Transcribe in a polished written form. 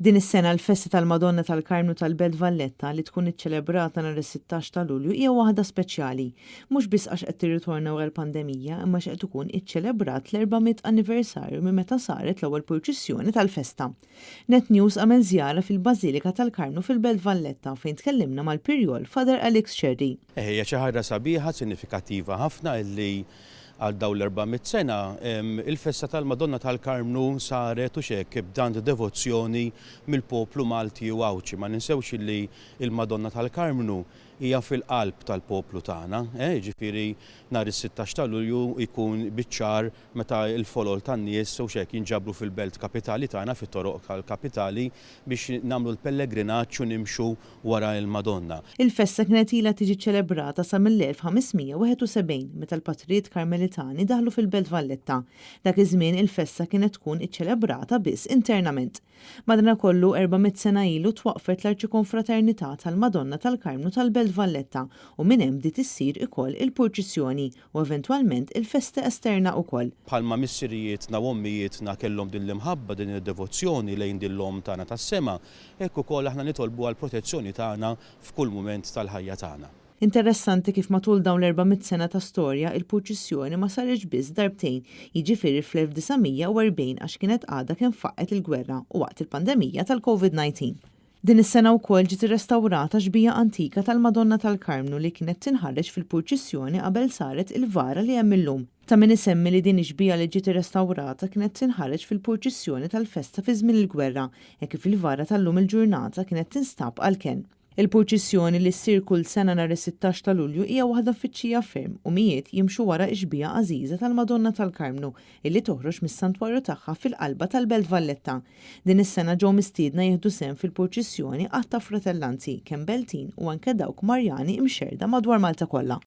Din is-sena l-festa tal-Madonna tal-Karmnu tal-Belt Valletta li tkun iċċelebrata nhar is-16 ta' Lulju hija waħda speċjali. Mhux biss għax qed tirritorna wara l-pandemija imma għax qed ikun iċċelebrat l-400 anniversarju minn meta saret l-ewwel purċissjoni tal-festa. Net News għamel żjara fil-Bażilika tal-Karmnu fil-Belt Valletta fejn tkellimna mal-Pirjol Father Alex Scerri. Hija xi ħaġa sabiħa, sinifikattiva ħafna illi Għal dawn l-400 sena, il-festa tal-Madonna tal-Karmnu saret hux hekk b'tant devozzjoni mill-poplu Malti u Għawdxi. Ma ninsewx li l-Madonna tal-Karmnu hija fil-qalb tal-poplu tagħna, jiġifieri nhar is-sittax ta' Lulju jkun biċ-ċar meta l-folol tan-nies hux hekk jinġabru fil-belt kapitali tagħna, fit-toroq tal-kapitali biex nagħmlu l-pellegrinaġġ u nimxu wara l-Madonna. Il-festa kienet ilha tiġi ċċelebrata sa mill-1571 meta l-patrijiet Karmelitani daħlu fil-Belt Valletta. Dak iż-żmien il-festa kienet tkun iċċelebrata biss internament. Madanakollu, 400 sena ilu twaqqfet l-Arċikonfraternità tal-Madonna tal-Karmnu tal-Belt Valletta u minn hemm bdiet issir ikoll il-purċissjoni u eventwalment il-festa esterna ukoll. Bħalma missirijietna u ommijietna kellhom din l-imħabba, din id-devozzjoni lejn din l-Omm tagħna tas-sema, Hekk ukoll aħna nitolbu għall-protezzjoni tagħna f'kull mument tal-ħajja tagħna. Interessanti kif matul dawn l-400 sena ta' storja, il-purċissjoni ma saritx biss darbtejn, jiġifieri fl-1940 għax kienet għadha kemm faqqgħet il-gwerra u waqt il-pandemija tal-Covid 19. Din is-sena wkoll ġiet irrestawrata xbieha antika tal-Madonna tal-Karmnu li kienet tinħareġ fil-purċissjoni qabel saret il-vara li hemm illum. Ta' min isemmi li din ix-xbieha li ġiet irrestawrata kienet tinħareġ fil-purċissjoni tal-festa fi żmien il-gwerra, hekk kif il-vara tal-lum il-ġurnata kienet tinstab għall-kenn. Il-purċissjoni li ssir kull sena nhar is-sittax ta' Lulju hija waħda mfittxija ferm u mijiet jimxu wara x-xbieha għażiża tal-Madonna tal-Karmnu illi toħroġ mis-santwarju tagħha fil-qalba tal-Belt Valletta. Din is-sena ġew mistiedna jieħdu sehem fil-purċissjoni għadd ta' fratellanzi, kemm Beltin u anke dawk Marjani imxerrda madwar Malta kollha.